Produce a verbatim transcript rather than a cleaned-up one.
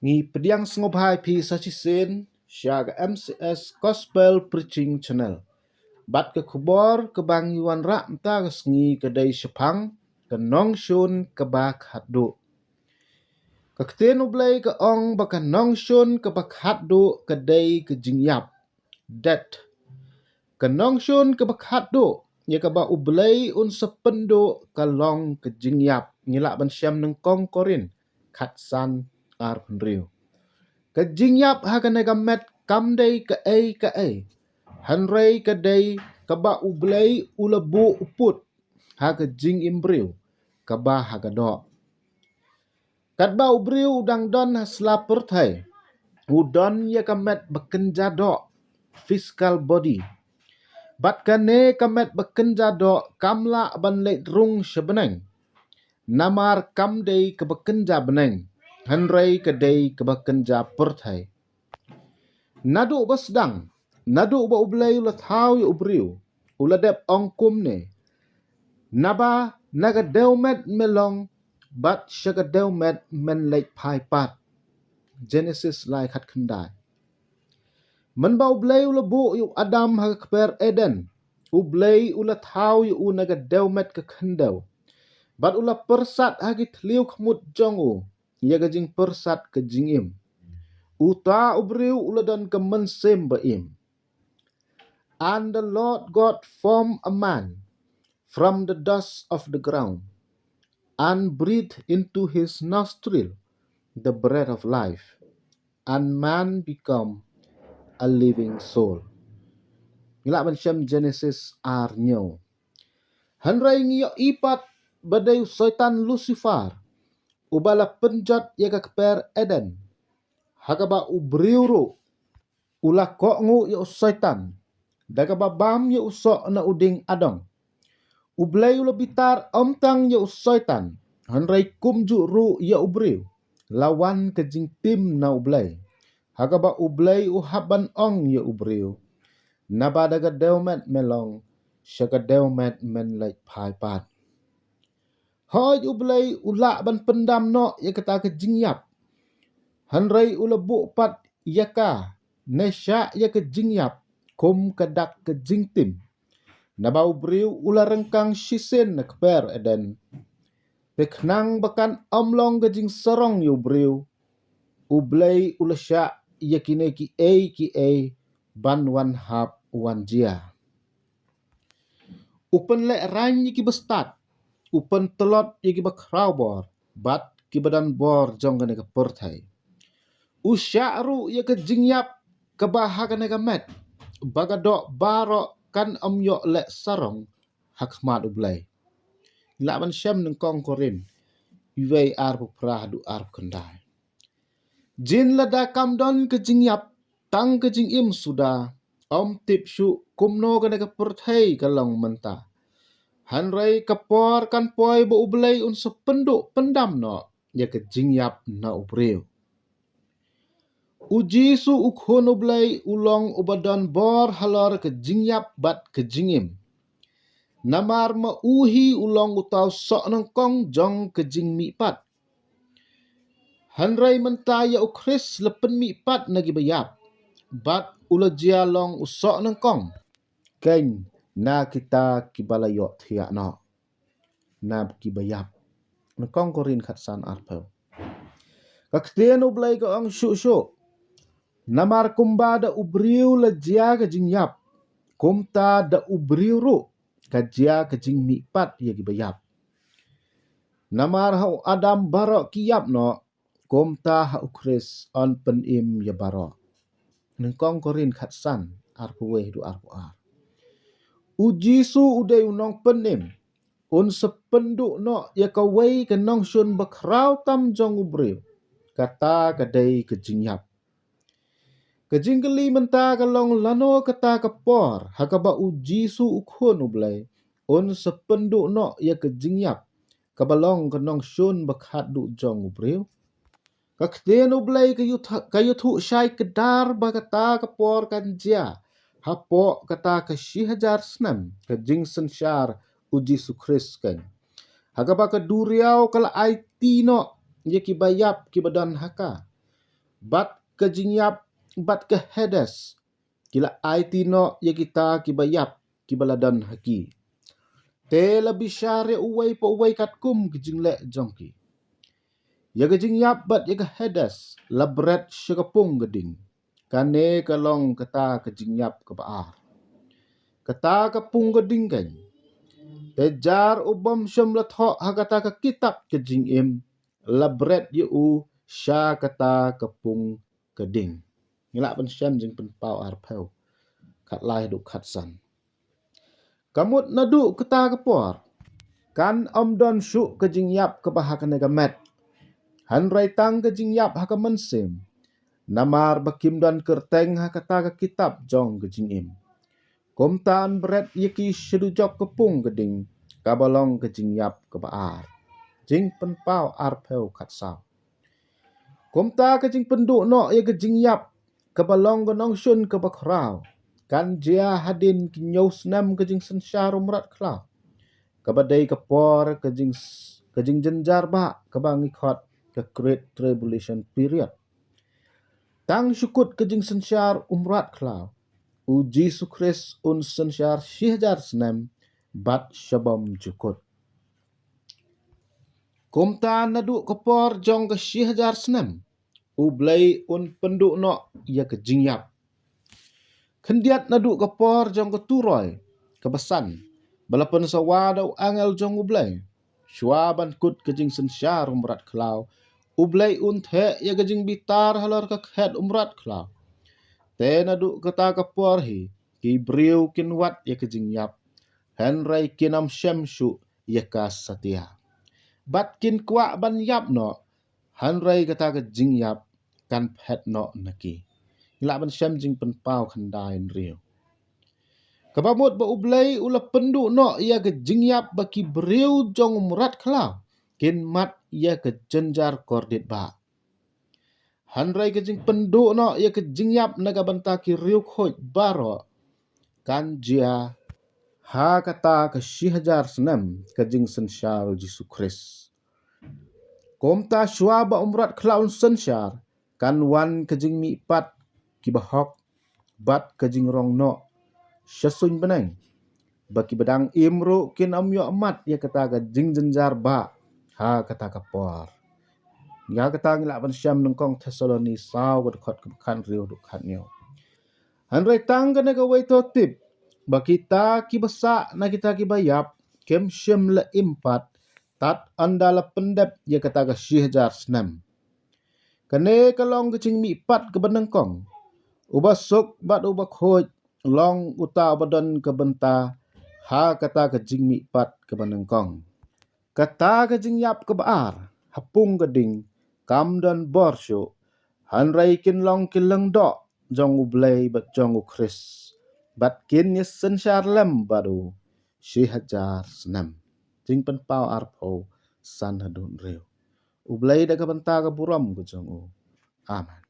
Ngi pdiang sngewbha ïa phi sa shisien sha ka M C S Gospel Preaching Channel. Bad ka khubor kaba ngi wanrah mynta ka sngi ka dei shaphang ka nongshun kaba khatduh. Ka ktien U Blei ka ong ba ka nongshun kaba khatduh ka dei ka jingïap, death. Ka nongshun kaba khatduh ïa kaba U Blei un sa pynduh ka long ka jingïap. Ngi lah ban shem nyngkong Korinth khatsan arphew hynriew. Ka jingïap ha kane ka met kam dei kaei kaei, hynrei ka dei kaba U Blei u la buh u put ha ka jingim briew kaba ha ka doh. Katba u briew u dang don ha sla pyrthei, u don ïa ka met ba kynja doh, physical body. Bad kane ka met ba kynja doh kam lah ban leit rung sha bneng, namar kam dei kaba kynja bneng, hynrei ka dei kaba kynja pyrthei. Naduh ba sdang, naduh ba U Blei u la thaw ïa u briew, u la dep ong kumne: Naba na ka dewmet me long, bad sha ka dewmet men leit phai pat. Genesis lai khatkhyndai. Mynba U Blei u la buh ïa u Adam ha ka kper Eden, U Blei u la thaw ïa u na ka dewmet ka khyndew, bad u la pyrsad ha ki thliew khmut jong u ïa ka jingpyrsad ka jingim. Uta u briew u la don ka mynsiem ba im. And the Lord God formed a man from the dust of the ground, and breathed into his nostril the breath of life, and man become a living soul. Ngi lah ban shem Genesis ar hynñiew. Hynrei ngi ïohi pat ba dei u Soitan Lucifer uba la pynjot ïa ka kper Eden, ha kaba u briew ruh u la kohnguh ïa u Soitan da kaba bam ïa u soh na u dieng adong. U Blei u la bitar ym tang ïa u Soitan, hynrei kumjuh ruh ïa u briew, la wan ka jingtim na U Blei, ha kaba U Blei u hap ban ong ïa u briew: Naba da ka dewmet me long, sha ka dewmet men leit phai pat. Hooid, U Blei u lah ban pyndam noh ïa kata ka jingïap, hynrei u la buh pat ïa ka, ne shah ïa ka jingïap, kum ka dak ka jingtim. Naba u briew u la ryngkang shisien na kper Eden. Te khnang ba kan ym long ka jingsarong ïa u briew, U Blei u la shah ïa kine kiei kiei ban wan hap wan jia. U pynlehrain ïa kiba stad, u pyntlot ïa kiba khraw bor, bad kiba don bor jong kane ka pyrthei. U shah ruh ïa ka jingïap kaba ha kane ka met, ba ka doh baroh kan ym ïoh leh sarong ha khmat U Blei. Lah ban shem nyngkong Korinth wei arphew phra haduh arphew khyndai. Jin lada kam don ka jingïap tang ka jingim suda, ym tip shuh kumno kane ka pyrthei ka long mynta. Hynrei ka por kan poi ba U Blei un sa pynduh pyndam noh ïa ka jingïap na u briew. U Jisu u Khun U Blei u long uba don bor halor ka jingïap bad ka jingim. Namar ma u hi u long uta u sohnyngkong jong ka jingmihpat. Hynrei mynta ïa u Khrist la pynmihpat na kiba ïap, bad u la jia long u sohnyngkong keiñ na kita kiba la ïohthiah noh na kiba ïap. Nyngkong Korinth khatsan arphew. Ka ktien U Blei ka ong shuh shuh: Namar kumba da u briew la jia ka jingïap, kumta da u briew ruh ka jia ka jingmihpat ïa kiba ïap. Namar ha u Adam baroh ki ïap noh, kumta ha u Khrist yn pynim ïa baroh. Nyngkong Korinth khatsan arphew wei haduh arphew ar. U Jisu u dei u nongpynim, un sa pynduh noh ïa kawei ka nongshun bakhraw tam jong u briew. Kata ka dei ka jingïap. Ka jingkylli mynta ka long, lano kata ka por ha kaba u Jisu u Khun U Blei un sa pynduh noh ïa ka jingïap kaba long ka nongshun bakhadduh jong u briew? Ka ktien U Blei ka ïathuh, ka ïathuh shai kdar ba kata ka por kan jia hapoh kata ka shi hajar snem ka jingsynshar u Jisu Khrist keiñ, ha kaba ka duriaw ka la aiti noh ïa kiba ïap kiba don ha ka. bad ka jingïap bad ka Hades ki la aiti noh ïa kita kiba ïap kiba la don ha ki. Te la bishar ïa uwei pa uwei katkum ka jingleh jong ki. Ïa ka jingïap bad ïa ka Hades la bret sha ka pung ka ding. Kane ka long kata ka jingïap kaba ar. Kata ka pung ka ding kan, te jar u bym shym la thoh ha kata ka kitab ka jingim, la bret ïa u sha kata ka pung ka ding. Ngi lah ban shem Jingpynpaw arphew, khatlai haduh khatsan. Ka mut naduh kata ka por kan ym don shuh ka jingïap kaba ha kane ka met, hynrei tang ka jingïap ha ka mynsiem, namar ba kim don kyrteng ha kata ka kitab jong ka jingim. Kumta yn bret ïa ki sha dujok ka pung ka ding, kaba long ka jingïap kaba ar. Jingpynpaw arphew, khatsaw. Kumta ka jingpynduh noh ïa ka jingïap kaba long ka nongshun kaba khraw kan jia hadien ki hynñiew snem ka jingsynshar u mrad khlaw, kaba dei ka por ka jing, ka jingjynjar bah kaba ngi khot ka Great Tribulation Period. Tang shu kut ka jingsynshar u mrad khlaw, u Jisu Khrist un synshar shi hajar snem bad sha bym ju kut. Kumta naduh ka por jong ka shi hajar snem, U Blei un pynduh noh ïa ka jingïap. Khyndiat naduh ka por jong ka turoi kaba san ba la pynsawa da u angel jong U Blei, shuwa ban kut ka jingsynshar u mrad khlaw, U Blei un theh ïa ka jingbitar halor ka khet u mrad khlaw. Te naduh kata ka por hi ki briew kin wad ïa ka jingïap, hynrei kin ym shem shuh ïa ka satia. Bad kin kwah ban ïap noh, hynrei kata ka jingïap kan phet noh na ki. Ngi lah ban shem Jingpynpaw khyndai hynriew. Kaba mut ba U Blei u la pynduh noh ïa ka jingïap ba ki briew jong u mrad khlaw kin mad ïa ka jynjar kordit bah. Hynrei ka jingpynduh noh ïa ka jingïap na ka bynta ki riewkhuid baroh kan jia ha kata ka shi hajar snem ka jingsynshar u Jisu Khrist. Kumta shuwa ba u mrad khlaw un synshar, kan wan ka jingmihpat kiba hok bad ka jingrong noh sha suiñ bneng, ba kiba dang im ruh kin ym ïoh mad ïa kata ka jingjynjar bah ha kata ka por. Ïa kata ngi lah ban shem Nyngkong Thessaloni saw ka dkhot kaba khathynriew haduh khathynñiew. Hynrei tang kane kawei to tip, ba kita kiba sah na kita kiba ïap kim shym la im pat tad ynda la pyndep ïa kata ka shi hajar snem. Kane ka long ka jingmihpat kaba nyngkong. Uba suk bad uba khuid long uta uba don ka bynta ha kata ka jingmihpat kaba nyngkong. Kata ka jingïap kaba ar ha pung ka ding kam don bor shuh, hynrei kin long ki lyngdoh jong U Blei bad jong u Khrist, bad kin ïa synshar lem bad u shi hajar snem. Jingpynpaw arphew, san haduh hynriew. U Blei da ka bynta ka burom ka jong u. Amen.